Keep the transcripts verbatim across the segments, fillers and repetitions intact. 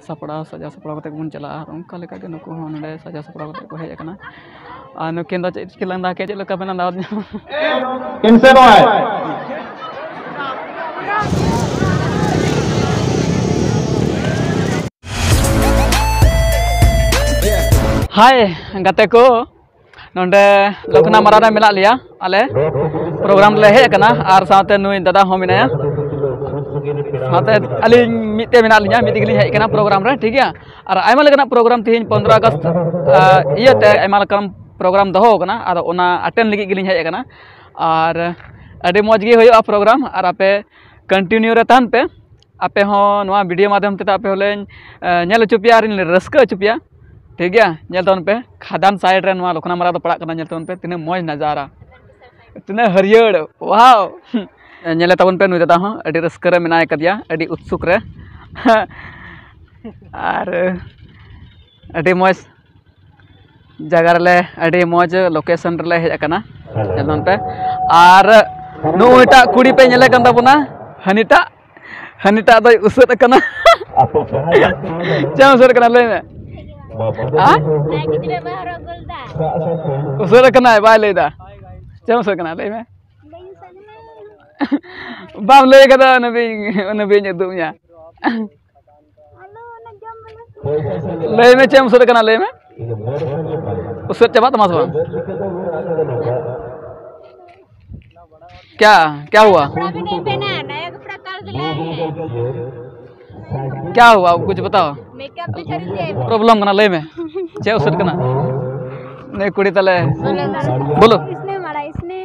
ᱥᱟᱯᱲᱟᱣ, ᱥᱟᱡᱟᱣ ᱥᱟᱯᱲᱟᱣ ᱠᱟᱛᱮ ᱵᱚᱱ ᱪᱟᱞᱟᱜᱼᱟ᱾ ᱟᱨ ᱚᱱᱠᱟ ᱞᱮᱠᱟ ᱜᱮ ᱱᱩᱠᱩ ᱦᱚᱸ ᱱᱚᱰᱮ ᱥᱟᱡᱟᱣ ᱥᱟᱯᱲᱟᱣ ᱠᱟᱛᱮ ᱠᱚ ᱦᱮᱡ ᱟᱠᱟᱱᱟ᱾ ᱟᱨ ᱱᱩᱠᱤᱱ ᱫᱚ ᱪᱮᱫ ᱪᱤᱠᱟᱹ ᱞᱟᱸᱫᱟ ᱠᱮᱫ, ᱪᱮᱫ ᱞᱮᱠᱟ ᱵᱮᱱ ᱞᱟᱸᱫᱟ ᱟᱹᱫᱤᱧᱟ? ᱤᱱᱥᱮ ᱱᱚᱜᱼᱚᱭ᱾ ᱦᱟᱭ ᱜᱟᱛᱮ ᱠᱚ, ᱱᱚᱰᱮ ᱞᱚᱠᱷᱱᱟ ᱢᱟᱨᱟ ᱨᱮ ᱢᱮᱱᱟᱜ ᱞᱮᱭᱟ, ᱟᱞᱮ ᱯᱨᱳᱜᱨᱟᱢ ᱞᱮ ᱦᱮᱡ ᱟᱠᱟᱱᱟ ᱟᱨ ᱥᱟᱶᱛᱮ ᱱᱩᱭ ᱫᱟᱫᱟ ᱦᱚᱸ ᱢᱮᱱᱟᱭᱟ, ᱥᱟᱶᱛᱮ ᱟᱹᱞᱤᱧ ᱢᱤᱫ ᱛᱮ ᱢᱮᱱᱟᱜ ᱞᱤᱧᱟ, ᱢᱤᱫ ᱛᱮᱜᱮ ᱞᱤᱧ ᱦᱮᱡ ᱟᱠᱟᱱᱟ ᱯᱨᱳᱜᱨᱟᱢ ᱨᱮ, ᱴᱷᱤᱠ ᱜᱮᱭᱟ᱾ ᱟᱨ ᱟᱭᱢᱟ ᱞᱮᱠᱟᱱᱟᱜ ᱯᱨᱳᱜᱨᱟᱢ ᱛᱮᱦᱮᱧ ᱯᱚᱱᱨᱚ ᱟᱜᱚᱥᱴ ᱤᱭᱟᱹᱛᱮ ᱟᱭᱢᱟ ᱞᱮᱠᱟᱱ ᱯᱨᱳᱜᱨᱟᱢ ᱫᱚᱦᱚ ᱟᱠᱟᱱᱟ, ᱟᱫᱚ ᱚᱱᱟ ᱟᱴᱮᱱ ᱞᱟᱹᱜᱤᱫ ᱜᱮᱞᱤᱧ ᱦᱮᱡ ᱟᱠᱟᱱᱟ᱾ ᱟᱨ ᱟᱹᱰᱤ ᱢᱚᱡᱽ ᱜᱮ ᱦᱩᱭᱩᱜᱼᱟ ᱯᱨᱳᱜᱨᱟᱢ, ᱟᱨ ᱟᱯᱮ ᱠᱚᱱᱴᱤᱱᱤᱭᱩ ᱨᱮ ᱛᱟᱦᱮᱱ ᱯᱮ᱾ ᱟᱯᱮ ᱦᱚᱸ ᱱᱚᱣᱟ ᱵᱷᱤᱰᱤᱭᱳ ᱢᱟᱫᱽᱫᱷᱚᱢ ᱛᱮᱫᱚ ᱟᱯᱮ ᱦᱚᱸᱞᱮ ᱧᱮᱞ ᱦᱚᱪᱚ ᱯᱮᱭᱟ ᱟᱨ ᱞᱮ ᱨᱟᱹᱥᱠᱟᱹ ᱦᱚᱪᱚ ᱯᱮᱭᱟ, ᱴᱷᱤᱠ ᱜᱮᱭᱟ᱾ ᱧᱮᱞ ᱛᱟᱵᱚᱱ ᱯᱮ ᱠᱷᱟᱫᱟᱱ ᱥᱟᱭᱤᱰ ᱨᱮ ᱱᱚᱣᱟ ᱞᱚᱠᱷᱱᱟ ᱢᱟᱨᱟ ᱫᱚ ᱯᱟᱲᱟᱜ ᱠᱟᱱᱟ᱾ ᱧᱮᱞ ᱛᱟᱵᱚᱱ ᱯᱮ ᱛᱤᱱᱟᱹᱜ ᱢᱚᱡᱽ ᱱᱟᱡᱟᱨᱟ, ᱛᱤᱱᱟᱹᱜ ᱦᱟᱹᱨᱭᱟᱹᱲ, ᱣᱟᱣ᱾ ᱧᱮᱞᱮ ᱛᱟᱵᱚᱱ ᱯᱮ, ᱱᱩᱭ ᱫᱟᱫᱟ ᱦᱚᱸ ᱟᱹᱰᱤ ᱨᱟᱹᱥᱠᱟᱹ ᱨᱮ ᱢᱮᱱᱟᱭ ᱠᱟᱫᱮᱭᱟ, ᱟᱹᱰᱤ ᱩᱛᱥᱩᱠ ᱨᱮ᱾ ᱟᱨ ᱟᱹᱰᱤ ᱢᱚᱡᱽ ᱡᱟᱭᱜᱟ ᱨᱮᱞᱮ, ᱟᱹᱰᱤ ᱢᱚᱡᱽ ᱞᱳᱠᱮᱥᱚᱱ ᱨᱮᱞᱮ ᱦᱮᱡ ᱟᱠᱟᱱᱟ, ᱧᱮᱞ ᱛᱟᱵᱚᱱ ᱯᱮ᱾ ᱟᱨ ᱱᱩᱭᱴᱟᱜ ᱠᱩᱲᱤ ᱯᱮ ᱧᱮᱞᱮ ᱠᱟᱱ ᱛᱟᱵᱚᱱᱟ, ᱦᱟᱹᱱᱤᱴᱟᱜ, ᱦᱟᱹᱱᱤᱴᱟᱜ ᱫᱚᱭ ᱩᱥᱟᱹᱫ ᱟᱠᱟᱱᱟ᱾ ᱪᱮᱫ ᱮᱢ ᱩᱥᱟᱹᱫ ᱟᱠᱟᱱᱟ ᱞᱟᱹᱭ ᱢᱮ? ᱦᱮᱸ? ᱚᱱᱟ ᱜᱤᱫᱽᱨᱟᱹ ᱵᱟᱭ ᱦᱚᱨᱚᱜ ᱜᱚᱞ ᱫᱟ᱾ ᱩᱥᱟᱹᱫ ᱟᱠᱟᱱᱟᱭ, ᱵᱟᱭ ᱞᱟᱹᱭ ᱫᱟ᱾ ᱪᱮᱫ ᱮᱢ ᱩᱥᱟᱹᱫ ᱟᱠᱟᱱᱟ ᱞᱟᱹᱭ ᱢᱮ? ᱵᱟᱹᱧ ᱩᱥᱟᱹᱫ ᱟᱠᱟᱱᱟ᱾ ᱵᱟᱢ ᱞᱟᱹᱭ ᱠᱟᱫᱟ, ᱚᱱᱟ ᱵᱤᱧ, ᱚᱱᱟ ᱵᱤᱧ ᱩᱫᱩᱜ ᱢᱮᱭᱟ᱾ ᱟᱞᱚ, ᱚᱱᱟ ᱡᱚᱢ ᱢᱟᱱᱟ᱾ ᱞᱟᱹᱭ ᱢᱮ, ᱪᱮᱫ ᱮᱢ ᱩᱥᱟᱹᱫ ᱟᱠᱟᱱᱟ ᱞᱟᱹᱭ ᱢᱮ? ᱩᱥᱟᱹᱫ ᱪᱟᱵᱟᱜ ᱛᱟᱢᱟ ᱥᱮ ᱵᱟᱝ? क्या, क्या हुआ? कपड़ा भी नहीं पहना है, नया कपड़ा कल से लाए हैं। क्या हुआ, कुछ बताओ। मेकअप भी खरीदे हैं। प्रॉब्लम ᱠᱟᱱᱟ, ᱞᱟᱹᱭ ᱢᱮ, ᱪᱮᱫ ᱩᱥᱟᱹᱫ ᱠᱟᱱᱟ? ᱱᱩᱭ ᱠᱩᱲᱤ ᱛᱟᱞᱮ᱾ बोलो। बोलो। इसने मारा, इसने।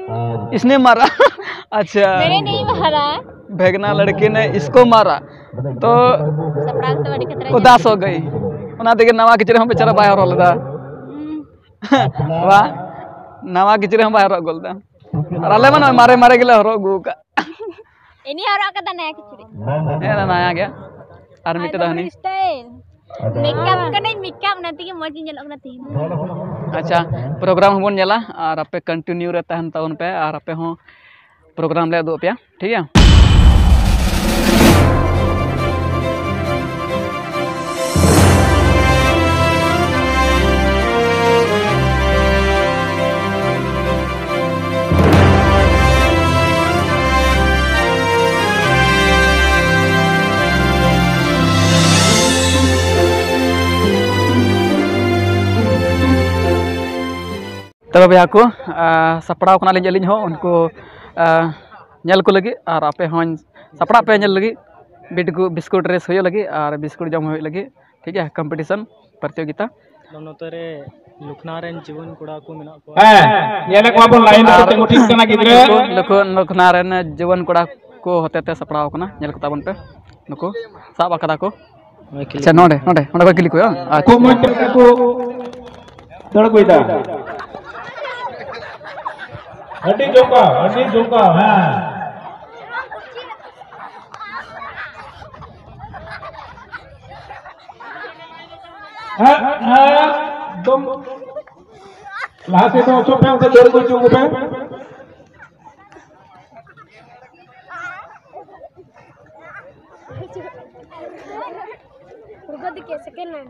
इसने मारा। अच्छा। मैंने नहीं मारा। भेगना लड़की ने इसको मारा। तो ᱥᱟᱯᱲᱟᱣ ᱠᱟᱛᱮ ᱟᱹᱰᱤ ᱠᱷᱟᱛᱨᱟ ᱩᱫᱟᱥ ᱦᱚ ᱜᱟᱭ᱾ ᱚᱱᱟ ᱛᱮᱜᱮ ᱱᱟᱣᱟ ᱠᱤᱪᱨᱤᱡ ᱦᱚᱸ ᱵᱮᱪᱟᱨᱟ ᱵᱟᱭ ᱦᱚᱨᱚᱜ ᱞᱮᱫᱟ᱾ ᱦᱩᱸ᱾ ᱵᱟ, ᱱᱟᱣᱟ ᱠᱤᱪᱨᱤᱡ ᱦᱚᱸ ᱵᱟᱭ ᱦᱚᱨᱚᱜ ᱟᱹᱜᱩ ᱞᱮᱫᱟ᱾ ᱟᱨ ᱟᱞᱮ ᱢᱟ ᱱᱚᱜᱼᱚᱭ ᱢᱟᱨᱮ ᱢᱟᱨᱮ ᱜᱮᱞᱮ ᱦᱚᱨᱚᱜ ᱟᱹᱜᱩ ᱟᱠᱟᱫ᱾ ᱤᱧ ᱦᱚᱨᱚᱜ ᱟᱠᱟᱫᱟ ᱱᱟᱭᱟ ᱠᱤᱪᱨᱤᱡ᱾ ᱦᱮᱸ, ᱱᱟᱭᱟ ᱜᱮ᱾ ᱟᱨ ᱢᱤᱫᱴᱮᱡ ᱫᱚ ᱦᱟᱹᱱᱤ᱾ ᱥᱴᱟᱭᱤᱞ᱾ ᱢᱮᱠᱟᱯ ᱠᱟᱹᱱᱟᱹᱧ, ᱢᱮᱠᱟᱯ, ᱚᱱᱟ ᱛᱮᱜᱮ ᱢᱚᱡᱽ ᱤᱧ ᱧᱮᱞᱚᱜ ᱠᱟᱱᱟ ᱛᱮᱦᱮᱧ ᱫᱚ᱾ ᱟᱪᱪᱷᱟ, ᱯᱨᱳᱜᱨᱟᱢ ᱦᱚᱸᱵᱚᱱ ᱧᱮᱞᱟ ᱟᱨ ᱟᱯᱮ ᱠᱚᱱᱴᱤᱱᱤᱭᱩ ᱨᱮ ᱛᱟᱦᱮᱱ ᱛᱟᱵᱚᱱ ᱯᱮ ᱟᱨ ᱟᱯᱮ ᱦᱚᱸ ᱯᱨᱳᱜᱨᱟᱢ ᱞᱮ ᱩᱫᱩᱜ ᱟᱯᱮᱭᱟ, ᱴᱷᱤᱠ ᱜᱮᱭᱟ? ᱛᱚᱵᱮ ᱵᱚᱭᱦᱟ ᱠᱚ, ᱟᱨ ᱥᱟᱯᱲᱟᱣ ᱠᱟᱱᱟᱞᱤᱧ ᱟᱹᱞᱤᱧ ᱦᱚᱸ ᱩᱱᱠᱩ, ᱟᱨ ᱧᱮᱞ ᱠᱚ ᱞᱟᱹᱜᱤᱫ, ᱟᱨ ᱟᱯᱮ ᱦᱚᱸᱧ ᱥᱟᱯᱲᱟᱜ ᱯᱮ ᱧᱮᱞ ᱞᱟᱹᱜᱤᱫ᱾ ᱵᱤᱥᱠᱩᱴ, ᱵᱤᱥᱠᱩᱴ ᱨᱮᱥ ᱦᱩᱭᱩᱜ ᱞᱟᱹᱜᱤᱫ ᱟᱨ ᱵᱤᱥᱠᱩᱴ ᱡᱚᱢ ᱦᱩᱭᱩᱜ ᱞᱟᱹᱜᱤᱫ, ᱴᱷᱤᱠ ᱜᱮᱭᱟ, ᱠᱚᱢᱯᱤᱴᱤᱥᱚᱱ ᱯᱨᱚᱛᱤᱡᱳᱜᱤᱛᱟ᱾ ᱱᱚᱛᱮ ᱨᱮ ᱞᱩᱠᱷᱱᱟ ᱨᱮᱱ ᱡᱩᱣᱟᱹᱱ ᱠᱚᱲᱟ ᱠᱚ ᱢᱮᱱᱟᱜ ᱠᱚᱣᱟ᱾ ᱦᱮᱸ, ᱧᱮᱞᱮᱫ ᱠᱚᱣᱟ ᱵᱚᱱ ᱞᱟᱭᱤᱱ ᱨᱮᱠᱚ ᱟᱨ ᱛᱤᱸᱜᱩ ᱴᱷᱤᱠ ᱠᱟᱱᱟ ᱜᱤᱫᱽᱨᱟᱹ᱾ ᱱᱩᱠᱩ, ᱱᱩᱠᱩ ᱞᱩᱠᱷᱱᱟ ᱨᱮᱱ ᱡᱩᱣᱟᱹᱱ ᱠᱚᱲᱟ ᱠᱚ ᱦᱚᱛᱮᱛᱮ ᱥᱟᱯᱲᱟᱣ ᱟᱠᱟᱱᱟ, ᱧᱮᱞ ᱠᱚ ᱛᱟᱵᱚᱱ ᱯᱮ, ᱱᱩᱠᱩ ᱥᱟᱵ ᱟᱠᱟᱫᱟ ᱠᱚ᱾ ᱟᱪᱪᱷᱟ, ᱱᱚᱰᱮ, ᱱᱚᱰᱮ, ᱱᱚᱰᱮ ᱠᱚ ᱠᱤᱞᱤ ᱠᱚᱣᱟ᱾ ᱟᱪᱪᱷᱟ᱾ ᱠᱷᱩᱵ ᱢᱚᱡᱽ ᱛᱮ ᱠᱚ ᱫᱟᱹᱲ ᱟᱹᱜᱩᱭᱮᱫᱟ᱾ ᱟᱹᱰᱤ ᱡᱚᱢᱠᱟᱣ, ᱟᱹᱰᱤ ᱡᱚᱢᱠᱟᱣ, ᱦᱮᱸ᱾ ᱦᱮᱸ, ᱦᱮᱸ, ᱮᱠᱫᱚᱢ᱾ ᱞᱟᱦᱟ ᱥᱮᱫ ᱫᱚ ᱚᱪᱚᱜ ᱯᱮ, ᱚᱱᱛᱮ ᱫᱟᱹᱲ ᱟᱹᱜᱩ ᱦᱚᱪᱚ ᱠᱚᱯᱮ᱾ ᱩᱨᱜᱟᱹ ᱫᱤᱠᱮ ᱥᱮᱠᱮᱱᱰ ᱱᱟᱭ᱾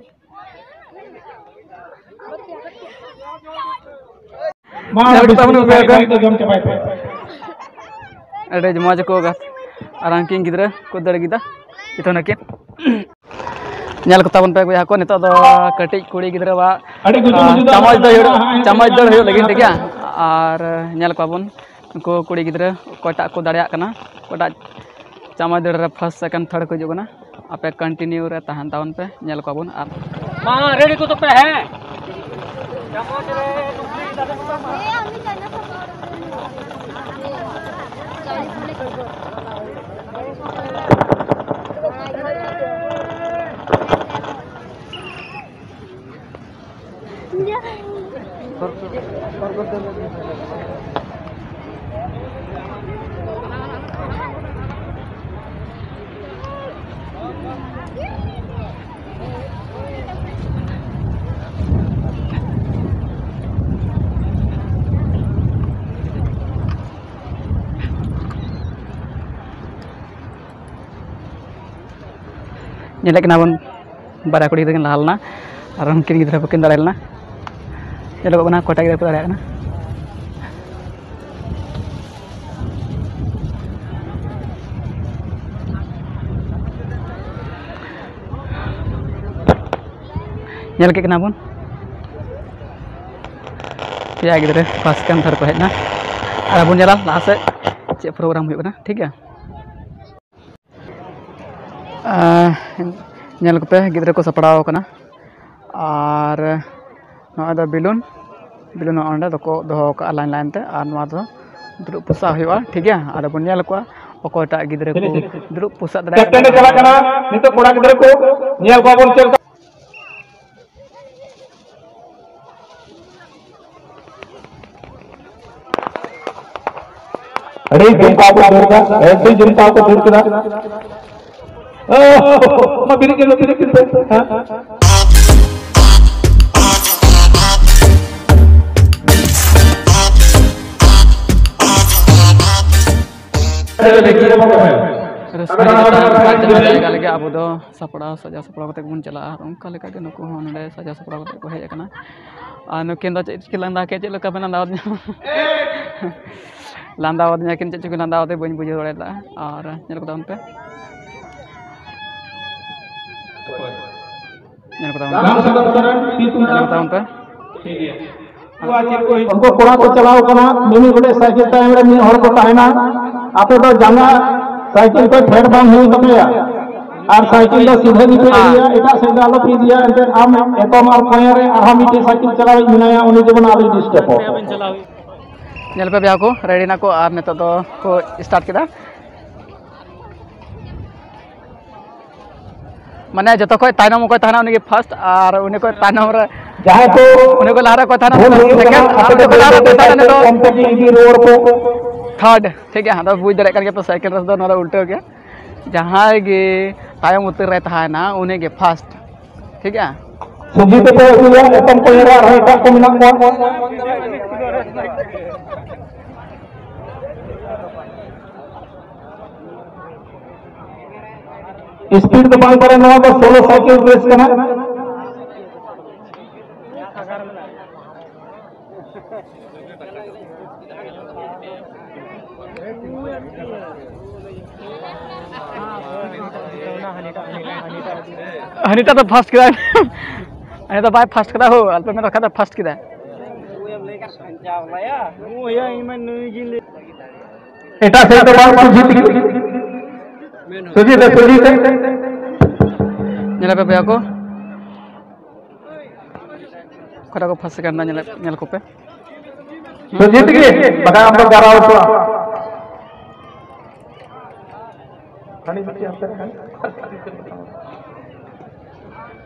ᱢᱟ, ᱧᱮᱞ ᱠᱚ ᱛᱟᱵᱚᱱ ᱵᱤᱥᱠᱩᱴ ᱯᱮ᱾ ᱵᱟᱭ ᱫᱚ ᱡᱚᱢ ᱪᱟᱵᱟᱭ ᱯᱮ᱾ ᱟᱹᱰᱤ ᱢᱚᱡᱽ ᱠᱚ ᱜᱟᱛᱮ ᱟᱨ ᱩᱱᱠᱤᱱ ᱜᱤᱫᱽᱨᱟᱹ ᱠᱚ ᱫᱟᱹᱲ ᱠᱮᱫᱟ, ᱡᱚᱛᱚ ᱱᱟᱹᱠᱤᱱ᱾ ᱧᱮᱞ ᱠᱚ ᱛᱟᱵᱚᱱ ᱯᱮ ᱵᱚᱭᱦᱟ ᱠᱚ, ᱱᱤᱛᱚᱜ ᱫᱚ ᱠᱟᱹᱴᱤᱡ ᱠᱩᱲᱤ ᱜᱤᱫᱽᱨᱟᱹᱣᱟᱜ, ᱟᱹᱰᱤ ᱜᱩᱡᱩ ᱢᱩᱡᱩ ᱫᱚ ᱪᱟᱢᱚᱪ ᱫᱟᱹᱲ ᱦᱩᱭᱩᱜ, ᱪᱟᱢᱚᱪ ᱫᱟᱹᱲ ᱦᱩᱭᱩᱜ ᱞᱟᱹᱜᱤᱫ, ᱴᱷᱤᱠ ᱜᱮᱭᱟ᱾ ᱟᱨ ᱧᱮᱞ ᱠᱚᱣᱟ ᱵᱚᱱ ᱩᱱᱠᱩ ᱠᱩᱲᱤ ᱜᱤᱫᱽᱨᱟᱹ ᱚᱠᱚᱭᱴᱟᱜ ᱠᱚ ᱫᱟᱲᱮᱭᱟᱜ ᱠᱟᱱᱟ, ᱚᱠᱚᱭᱴᱟᱜ ᱪᱟᱢᱚᱪ ᱫᱟᱹᱲ ᱨᱮ ᱯᱷᱟᱥᱴ, ᱥᱮᱠᱮᱱᱰ, ᱛᱷᱟᱨᱰ ᱠᱚ ᱦᱤᱡᱩᱜ ᱠᱟᱱᱟ᱾ ᱟᱯᱮ ᱠᱚᱱᱴᱤᱱᱤᱭᱩ ᱨᱮ ᱛᱟᱦᱮᱱ ᱛᱟᱵᱚᱱ ᱯᱮ, ᱧᱮᱞ ᱠᱚᱣᱟ ᱵᱚᱱ᱾ ᱟᱨ ᱢᱟ ᱨᱮᱰᱤ ᱠᱚᱫᱚ ᱯᱮ, ᱦᱮᱸ? ᱧᱮᱞᱮᱫ ᱠᱟᱱᱟ ᱵᱚᱱ, ᱵᱟᱨᱭᱟ ᱠᱩᱲᱤ ᱜᱤᱫᱽᱨᱟᱹ ᱠᱤᱱ ᱞᱟᱦᱟ ᱞᱮᱱᱟ ᱟᱨ ᱩᱱᱠᱤᱱ ᱜᱤᱫᱽᱨᱟᱹ ᱵᱟᱹᱠᱤᱱ ᱫᱟᱲᱮ ᱞᱮᱱᱟ᱾ ᱧᱮᱞᱚᱜᱚᱜ ᱠᱟᱱᱟ ᱚᱠᱚᱭᱴᱟᱜ ᱜᱤᱫᱽᱨᱟᱹ ᱠᱚ ᱫᱟᱲᱮᱭᱟᱜ ᱠᱟᱱᱟ᱾ ᱧᱮᱞ ᱠᱮᱫ ᱠᱟᱱᱟ ᱵᱚᱱ᱾ ᱯᱮᱭᱟ ᱜᱤᱫᱽᱨᱟᱹ first second third ᱠᱚ ᱦᱮᱡ ᱮᱱᱟ᱾ ᱟᱨ ᱵᱚᱱ ᱧᱮᱞᱟ ᱞᱟᱦᱟ ᱥᱮᱫ ᱪᱮᱫ program ᱦᱩᱭᱩᱜ ᱠᱟᱱᱟ, ᱴᱷᱤᱠ ᱜᱮᱭᱟ? ᱟᱨ ᱧᱮᱞ ᱠᱚᱯᱮ, ᱜᱤᱫᱽᱨᱟᱹ ᱠᱚ ᱥᱟᱯᱲᱟᱣ ᱟᱠᱟᱱᱟ᱾ ᱟᱨ ᱱᱚᱜᱼᱚᱭ ᱫᱚ balloon, balloon ᱱᱚᱜᱼᱚ ᱱᱚᱸᱰᱮ ᱫᱚᱠᱚ ᱫᱚᱦᱚ ᱠᱟᱜᱼᱟ line line ᱛᱮ᱾ ᱟᱨ ᱱᱚᱣᱟ ᱫᱚ ᱫᱩᱲᱩᱵ ᱯᱚᱥᱟᱜ ᱦᱩᱭᱩᱜᱼᱟ, ᱴᱷᱤᱠ ᱜᱮᱭᱟ? ᱟᱫᱚ ᱵᱚᱱ ᱧᱮᱞ ᱠᱚᱣᱟ ᱚᱠᱚᱭᱴᱟᱜ ᱜᱤᱫᱽᱨᱟᱹ ᱠᱚ ᱫᱩᱲᱩᱵ ᱯᱚᱥᱟᱜ ᱫᱟᱲᱮᱭᱟᱜ ᱠᱟᱱᱟ᱾ Captain ᱮ ᱪᱟᱞᱟᱜ ᱠᱟᱱᱟ ᱱᱤᱛᱚᱜ, ᱠᱚᱲᱟ ᱜᱤᱫᱽᱨᱟᱹ ᱠᱚ ᱧᱮᱞ ᱠᱚᱣᱟ ᱵᱚᱱ ᱪᱮᱫ ᱞᱮᱠᱟ᱾ ᱟᱹᱰᱤ ᱡᱚᱢᱠᱟᱣ ᱠᱚ ᱫᱟᱹᱲ ᱠᱮᱫᱟ, ᱟᱹᱰᱤ ᱡᱚᱢᱠᱟᱣ ᱠᱚ ᱫᱟᱹᱲ ᱠᱮᱫᱟ᱾ ᱳᱦ, ᱢᱟ ᱵᱤᱨᱤᱫ ᱠᱮᱫ ᱯᱮ, ᱵᱤᱨᱤᱫ ᱠᱮᱫ ᱯᱮ᱾ ᱦᱮᱸ᱾ ᱨᱟᱹᱥᱠᱟᱹ ᱨᱮ ᱡᱚᱛᱚ ᱦᱚᱲ ᱡᱟᱭᱜᱟ ᱞᱟᱹᱜᱤᱫ ᱟᱵᱚ ᱫᱚ ᱥᱟᱯᱲᱟᱣ, ᱥᱟᱡᱟᱣ ᱥᱟᱯᱲᱟᱣ ᱠᱟᱛᱮ ᱵᱚᱱ ᱪᱟᱞᱟᱜᱼᱟ᱾ ᱟᱨ ᱚᱱᱠᱟ ᱞᱮᱠᱟ ᱜᱮ ᱱᱩᱠᱩ ᱦᱚᱸ ᱱᱚᱰᱮ ᱥᱟᱡᱟᱣ ᱥᱟᱯᱲᱟᱣ ᱠᱟᱛᱮ ᱠᱚ ᱦᱮᱡ ᱟᱠᱟᱱᱟ᱾ ᱟᱨ ᱱᱩᱠᱤᱱ ᱫᱚ ᱪᱮᱫ ᱪᱤᱠᱟᱹ ᱞᱟᱸᱫᱟ ᱠᱮᱫ, ᱪᱮᱫ ᱞᱮᱠᱟ ᱯᱮ ᱞᱟᱸᱫᱟ ᱟᱫᱤᱧᱟ? ᱞᱟᱸᱫᱟ ᱟᱫᱤᱧᱟ ᱠᱤᱱ, ᱪᱮᱫ ᱪᱚᱠᱤᱱ ᱞᱟᱸᱫᱟ ᱟᱫᱮ, ᱵᱟᱹᱧ ᱵᱩᱡᱷᱟᱹᱣ ᱫᱟᱲᱮᱭᱟᱫᱟ᱾ ᱟᱨ ᱧᱮᱞ ᱠᱚ ᱛᱟᱵᱚᱱ ᱯᱮ, ᱧᱮᱞ ᱠᱚ ᱛᱟᱵᱚᱱ ᱯᱮ, ᱧᱮᱞ ᱠᱚ ᱛᱟᱵᱚᱱ ᱯᱮ᱾ ᱩᱱᱠᱩ ᱠᱚᱲᱟ ᱠᱚ ᱪᱟᱞᱟᱣ ᱠᱟᱱᱟ, ᱢᱤᱢᱤᱫ ᱜᱚᱴᱮᱡ ᱥᱟᱭᱠᱮᱞ ᱛᱟᱭᱚᱢ ᱨᱮ ᱢᱤᱫ ᱦᱚᱲ ᱠᱚ ᱛᱟᱦᱮᱱᱟ᱾ ᱟᱯᱮ ᱫᱚ ᱡᱟᱸᱜᱟ ᱥᱟᱭᱠᱮᱞ ᱠᱷᱚᱱ ᱯᱷᱮᱰ ᱵᱟᱝ ᱦᱩᱭᱩᱜ ᱛᱟᱯᱮᱭᱟ, ᱟᱨ ᱥᱟᱭᱠᱮᱞ ᱫᱚ ᱥᱤᱫᱷᱟᱹ ᱜᱮᱯᱮ ᱤᱫᱤᱭᱟ, ᱮᱴᱟᱜ ᱥᱮᱫ ᱫᱚ ᱟᱞᱚᱯᱮ ᱤᱫᱤᱭᱟ᱾ ᱮᱱᱛᱮᱫ ᱟᱢ ᱮᱛᱚᱢ ᱟᱨ ᱠᱚᱸᱭᱮ ᱨᱮ ᱟᱨᱦᱚᱸ ᱢᱤᱫᱴᱮᱡ ᱥᱟᱭᱠᱮᱞ ᱪᱟᱞᱟᱣᱤᱡ ᱢᱮᱱᱟᱭᱟ, ᱩᱱᱤ ᱡᱮᱢᱚᱱ ᱟᱞᱚᱭ ᱰᱤᱥᱴᱟᱵᱚᱜ᱾ ᱧᱮᱞ ᱯᱮ ᱵᱚᱭᱦᱟ ᱠᱚ, ᱨᱮᱰᱤ ᱱᱟᱠᱚ ᱟᱨ ᱱᱤᱛᱚᱜ ᱫᱚ ᱠᱚ ᱥᱴᱟᱨᱴ ᱠᱮᱫᱟ᱾ ᱢᱟᱱᱮ ᱡᱚᱛᱚ ᱠᱷᱚᱡ ᱛᱟᱭᱱᱚᱢ ᱚᱠᱚᱭ ᱛᱟᱦᱮᱱᱟ ᱩᱱᱤ ᱜᱮ first, ᱟᱨ ᱩᱱᱤ ᱠᱷᱚᱡ ᱛᱟᱭᱱᱚᱢ ᱨᱮ, ᱡᱟᱦᱟᱸᱭ ᱠᱚ ᱩᱱᱤ ᱠᱷᱚᱡ ᱞᱟᱦᱟ ᱨᱮ ᱚᱠᱚᱭ ᱛᱟᱦᱮᱱᱟ ᱩᱱᱤ ᱫᱚ second, ᱟᱨ ᱩᱱᱤ ᱠᱷᱚᱡ ᱞᱟᱦᱟ ᱨᱮ ᱚᱠᱚᱭ ᱛᱟᱦᱮᱱᱟ ᱩᱱᱤ ᱫᱚ ᱚᱱᱛᱮ ᱜᱮ ᱤᱫᱤ ᱨᱩᱣᱟᱹᱲ ᱠᱚ᱾ Third᱾ ᱴᱷᱤᱠ ᱜᱮᱭᱟ, ᱟᱫᱚ ᱵᱩᱡᱽ ᱫᱟᱲᱮᱭᱟᱜ ᱠᱟᱱ ᱜᱮᱭᱟ ᱯᱮ, ᱥᱟᱭᱠᱮᱞ ᱨᱮᱥ ᱫᱚ ᱱᱚᱣᱟ ᱫᱚ ᱩᱞᱴᱟᱹᱣ ᱜᱮᱭᱟ᱾ ᱡᱟᱦᱟᱸᱭ ᱜᱮ ᱛᱟᱭᱚᱢ ᱩᱛᱟᱹᱨ ᱨᱮ ᱛᱟᱦᱮᱱᱟ ᱩᱱᱤ ᱜᱮ first᱾ ᱴᱷᱤᱠ ᱜᱮᱭᱟ? ᱥᱚᱡᱤᱛ ᱫᱚᱠᱚ ᱟᱹᱜᱩᱭᱟ, ᱮᱛᱚᱢ ᱠᱚᱸᱭᱮ ᱨᱮ ᱟᱨᱦᱚᱸ ᱮᱴᱟᱜ ᱠᱚ ᱢᱮᱱᱟᱜ ᱠᱚᱣᱟ᱾ Speed ᱫᱚ ᱵᱟᱝ ᱠᱟᱱᱟ, ᱱᱚᱣᱟ ᱫᱚ solo cycle race ᱠᱟᱱᱟ᱾ ᱦᱟᱹᱱᱤᱴᱟᱜ ᱫᱚ first ᱠᱮᱫᱟᱭ᱾ ᱦᱟᱹᱱᱤ ᱫᱚ ᱵᱟᱭ first ᱠᱮᱫᱟ ᱦᱳ, ᱟᱞᱯᱮ ᱢᱮᱱ ᱨᱟᱠᱷᱟ ᱫᱚ first ᱠᱮᱫᱟᱭ᱾ ᱮᱴᱟᱜ ᱥᱮᱫ ᱫᱚ ᱵᱟᱝ, ᱥᱩᱡᱤᱛ ᱜᱮ᱾ ᱥᱩᱡᱤᱛ ᱫᱚ, ᱥᱩᱡᱤᱛ ᱫᱚ᱾ ᱧᱮᱞ ᱯᱮ ᱵᱚᱭᱦᱟ ᱠᱚ, ᱚᱠᱟᱴᱟᱜ ᱠᱚ ᱯᱷᱟᱥᱴ ᱥᱮᱠᱮᱱᱰ ᱫᱟ, ᱧᱮᱞ, ᱧᱮᱞ ᱠᱚᱯᱮ᱾ ᱥᱩᱡᱤᱛ ᱜᱮ, ᱵᱟᱠᱷᱟᱱ ᱟᱢ ᱫᱚ ᱜᱟᱨᱟᱣ ᱠᱚᱣᱟ᱾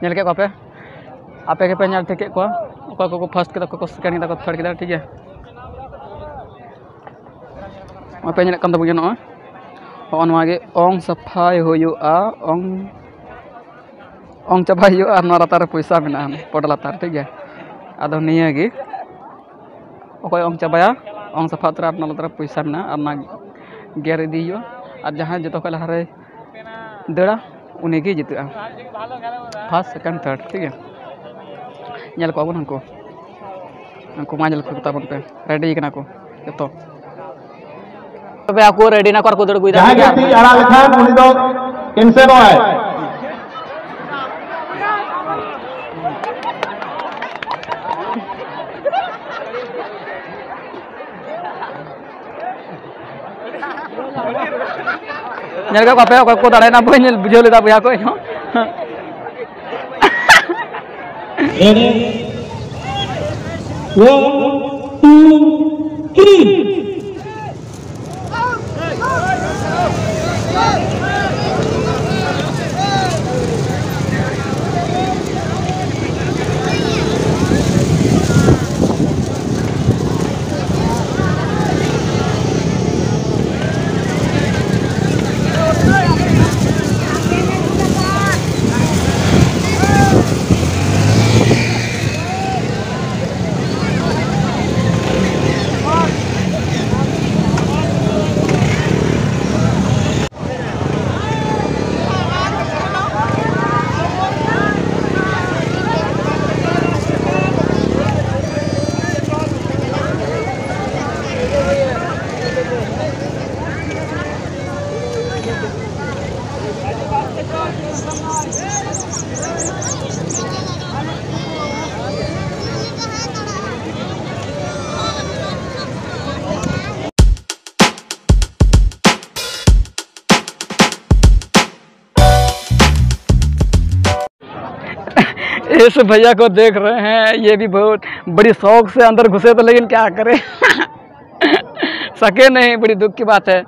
ᱧᱮᱞ ᱠᱮᱫ ᱠᱚᱣᱟ ᱯᱮ, ᱟᱯᱮ ᱜᱮᱯᱮ ᱧᱮᱞ ᱴᱷᱤᱠ ᱠᱮᱫ ᱠᱚᱣᱟ, ᱚᱠᱚᱭ ᱠᱚᱠᱚ ᱯᱷᱟᱥᱴ ᱠᱮᱫᱟ, ᱚᱠᱚᱭ ᱠᱚ ᱥᱮᱠᱮᱱᱰ ᱠᱮᱫᱟ, ᱠᱚ ᱛᱷᱟᱨᱰ ᱠᱮᱫᱟ, ᱴᱷᱤᱠ ᱜᱮᱭᱟ᱾ ᱟᱯᱮ ᱧᱮᱞᱮᱫ ᱠᱟᱱ ᱛᱟᱵᱚᱱ ᱜᱮᱭᱟ ᱱᱚᱜᱼᱚᱭ, ᱦᱚᱸᱜᱼᱚ ᱱᱚᱣᱟ ᱜᱮ ᱚᱝ ᱥᱟᱯᱷᱟᱭ ᱦᱩᱭᱩᱜᱼᱟ, ᱚᱝ, ᱚᱝ ᱪᱟᱵᱟᱭ ᱦᱩᱭᱩᱜᱼᱟ, ᱟᱨ ᱱᱚᱣᱟ ᱞᱟᱛᱟᱨ ᱨᱮ ᱯᱚᱭᱥᱟ ᱢᱮᱱᱟᱜᱼᱟ, ᱯᱚᱴ ᱞᱟᱛᱟᱨ, ᱴᱷᱤᱠ ᱜᱮᱭᱟ᱾ ᱟᱫᱚ ᱱᱤᱭᱟᱹ ᱜᱮ, ᱚᱠᱚᱭ ᱚᱝ ᱪᱟᱵᱟᱭᱟ, ᱚᱝ ᱥᱟᱯᱷᱟ ᱩᱛᱟᱹᱨᱟ, ᱟᱨ ᱱᱚᱣᱟ ᱞᱟᱛᱟᱨ ᱨᱮ ᱯᱚᱭᱥᱟ ᱢᱮᱱᱟᱜᱼᱟ, ᱟᱨ ᱚᱱᱟ ᱜᱮᱨ ᱤᱫᱤ ᱦᱩᱭᱩᱜᱼᱟ᱾ ᱟᱨ ᱡᱟᱦᱟᱸᱭ ᱡᱚᱛᱚ ᱠᱷᱚᱱ ᱞᱟᱦᱟᱨᱮ ᱫᱟᱹᱲᱟ, ᱩᱱᱤᱜᱮ ᱡᱤᱛᱟᱹᱜᱼᱟ, ᱯᱷᱟᱥᱴ, ᱥᱮᱠᱮᱱᱰ, ᱛᱷᱟᱨᱰ, ᱴᱷᱤᱠ ᱜᱮᱭᱟ᱾ ᱧᱮᱞ ᱠᱚᱣᱟ ᱵᱚᱱ ᱩᱱᱠᱩ, ᱩᱱᱠᱩ ᱢᱟ ᱧᱮᱞ ᱠᱚ ᱛᱟᱵᱚᱱ ᱯᱮ, ᱨᱮᱰᱤ ᱠᱟᱱᱟ ᱠᱚ ᱡᱚᱛᱚ᱾ ᱛᱚᱵᱮ ᱟᱠᱚ ᱨᱮᱰᱤ ᱱᱟᱠᱚ ᱟᱨ ᱠᱚ ᱫᱟᱹᱲ ᱟᱹᱜᱩᱭᱮᱫᱟ, ᱡᱟᱦᱟᱸᱭ ᱴᱷᱤᱠ ᱜᱮ ᱜᱮᱭᱟ᱾ ᱛᱤ ᱟᱲᱟᱜ ᱞᱮᱠᱷᱟᱱ ᱩᱱᱤ ᱫᱚ ᱠᱮᱱᱥᱮᱞᱚᱜᱼᱟᱭ᱾ ᱧᱮᱞ ᱠᱟᱜ ᱠᱚᱣᱟ ᱯᱮ, ᱚᱠᱚᱭ ᱠᱚ ᱫᱟᱲᱟᱭᱮᱱᱟ, ᱵᱟᱹᱧ ᱧᱮᱞ ᱵᱩᱡᱷᱟᱹᱣ ᱞᱮᱫᱟ ᱵᱚᱭᱦᱟ ᱠᱚ, ᱤᱧ ᱦᱚᱸ᱾ Ready? One, two, three. इस भैया को देख रहे हैं, ये भी बहुत बड़ी शौक से अंदर घुसे थे, लेकिन क्या करें। सके नहीं, बड़ी दुख की बात है।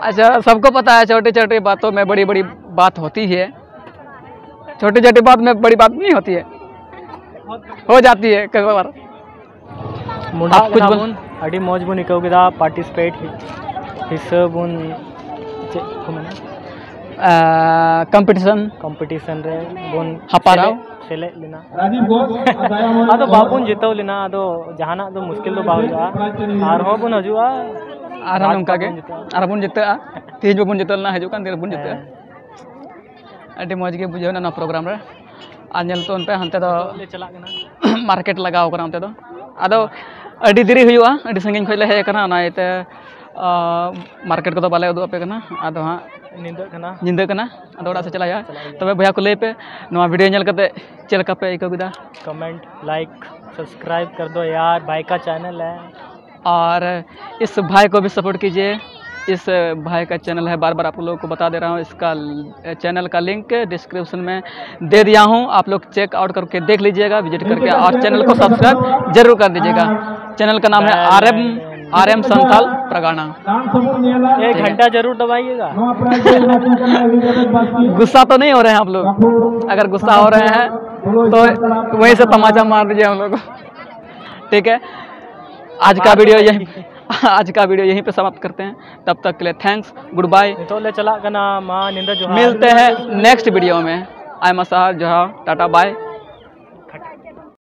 अच्छा, सबको पता है, छोटी छोटी बातों में बड़ी बड़ी बात होती है। छोटी छोटी बात में बड़ी बात नहीं होती है, हो जाती है कई बार। ᱢᱩᱰᱟᱜ ᱟᱯ ᱠᱩᱪ ᱠᱟᱱᱟ ᱵᱚᱞ- ᱵᱚᱱ, ᱟᱹᱰᱤ ᱢᱚᱡᱽ ᱵᱚᱱ ᱟᱹᱭᱠᱟᱹᱣ ᱠᱮᱫᱟ᱾ ᱯᱟᱨᱴᱤᱥᱤᱯᱮᱴ ᱦᱤᱥᱟᱹᱵ ᱵᱚᱱ, ᱪᱮᱫ ᱠᱚ ᱢᱮᱱᱟ, ᱠᱚᱢᱯᱤᱴᱤᱥᱚᱱ᱾ ᱠᱚᱢᱯᱤᱴᱤᱥᱚᱱ ᱨᱮ ᱵᱚᱱ ᱦᱟᱯᱟᱨᱟᱣ᱾ ᱥᱮᱞᱮᱫ, ᱥᱮᱞᱮᱫ ᱞᱮᱱᱟ᱾ ᱟᱫᱚ ᱵᱟᱵᱚᱱ ᱡᱤᱛᱟᱹᱣ ᱞᱮᱱᱟ᱾ ᱟᱫᱚ ᱡᱟᱦᱟᱱᱟᱜ ᱫᱚ ᱢᱩᱥᱠᱤᱞ ᱫᱚ ᱵᱟᱝ ᱦᱩᱭᱩᱜᱼᱟ, ᱟᱨᱦᱚᱸ ᱵᱚᱱ ᱦᱤᱡᱩᱜᱼᱟ᱾ ᱟᱨᱦᱚᱸ ᱱᱚᱝᱠᱟ ᱜᱮ, ᱵᱟᱵᱚᱱ ᱡᱤᱛᱟᱹᱜᱼᱟ᱾ ᱟᱨᱦᱚᱸ ᱵᱚᱱ ᱡᱤᱛᱟᱹᱜᱼᱟ᱾ ᱛᱮᱦᱮᱧ ᱵᱟᱵᱚᱱ ᱡᱤᱛᱟᱹᱣ ᱞᱮᱱᱟ, ᱦᱤᱡᱩᱜ ᱠᱟᱱ ᱫᱤᱱ ᱨᱮᱵᱚᱱ ᱡᱤᱛᱟᱹᱜᱼᱟ᱾ ᱦᱮᱸ᱾ ᱟᱹᱰᱤ ᱢᱚᱡᱽ ᱜᱮ ᱵᱩᱡᱷᱟᱹᱣ ᱮᱱᱟ ᱱᱚᱣᱟ ᱯᱨᱳᱜᱨᱟᱢ ᱨᱮ᱾ ᱟᱨ ᱧᱮᱞ ᱛᱟᱵᱚᱱ ᱯᱮ, ᱦᱟᱱᱛᱮ ᱫᱚ ᱞᱮ ᱪᱟᱞᱟᱜ ᱠᱟᱱᱟ᱾ ᱢᱟᱨᱠᱮᱴ ᱞᱟᱜᱟᱣ ᱠᱟᱱᱟ ᱚᱱᱛᱮ ᱫᱚ᱾ ᱟᱫᱚ ᱟᱹᱰᱤ ᱫᱮᱨᱤ ᱦᱩᱭᱩᱜᱼᱟ, ᱟᱹᱰᱤ ᱥᱟᱺᱜᱤᱧ ᱠᱷᱚᱱ ᱞᱮ ᱦᱮᱡ ᱟᱠᱟᱱᱟ, ᱚᱱᱟ ᱤᱭᱟᱹᱛᱮ ᱢᱟᱨᱠᱮᱴ ᱠᱚᱫᱚ ᱵᱟᱞᱮ ᱩᱫᱩᱜ ᱟᱯᱮ ᱠᱟᱱᱟ᱾ ᱟᱫᱚ ᱦᱟᱸᱜ ᱧᱤᱫᱟᱹᱜ ᱠᱟᱱᱟ᱾ ᱧᱤᱫᱟᱹ ᱠᱟᱱᱟ, ᱟᱫᱚ ᱚᱲᱟᱜ ᱥᱮᱫ ᱪᱟᱞᱟᱜ ᱦᱩᱭᱩᱜᱼᱟ᱾ ᱪᱟᱞᱟᱜ ᱦᱩᱭᱩᱜᱼᱟ᱾ ᱛᱚᱵᱮ ᱵᱚᱭᱦᱟ ᱠᱚ, ᱞᱟᱹᱭ ᱯᱮ, ᱱᱚᱣᱟ ᱵᱷᱤᱰᱤᱭᱳ ᱧᱮᱞ ᱠᱟᱛᱮ ᱪᱮᱫ ᱞᱮᱠᱟ ᱯᱮ ᱟᱹᱭᱠᱟᱹᱣ ᱠᱮᱫᱟ? कमेंट, लाइक, सब्सक्राइब कर दो यार, भाई का चैनल है। और इस भाई को भी सपोर्ट कीजिए, इस भाई का चैनल है, बार बार आप लोगों को बता दे रहा हूँ, इसका चैनल का लिंक डिस्क्रिप्शन में दे दिया हूँ, आप लोग चेकआउट करके देख लीजिएगा, विजिट करके, और चैनल को सब्सक्राइब जरूर कर दीजिएगा। चैनल का नाम है R M, R M Santhal Pargana. एक घंटा जरूर दबाइएगा। गुस्सा तो नहीं हो रहे हैं आप लोग? अगर गुस्सा हो रहे हैं तो वहीं से तमाचा मार दीजिए हम लोग को। ठीक है, आज का वीडियो यहीं, आज का वीडियो यहीं पे समाप्त करते हैं। तब तक के लिए थैंक्स, गुड बाय। ᱱᱤᱛᱚᱜ ᱞᱮ ᱪᱟᱞᱟᱜ ᱠᱟᱱᱟ, ᱢᱟ ᱧᱤᱫᱟᱹ ᱡᱚᱦᱟᱨ᱾ मिलते हैं नेक्स्ट वीडियो में। ᱟᱭᱢᱟ ᱥᱟᱨᱦᱟᱣ, ᱡᱚᱦᱟᱨ, ᱴᱟᱴᱟ, ᱵᱟᱭ।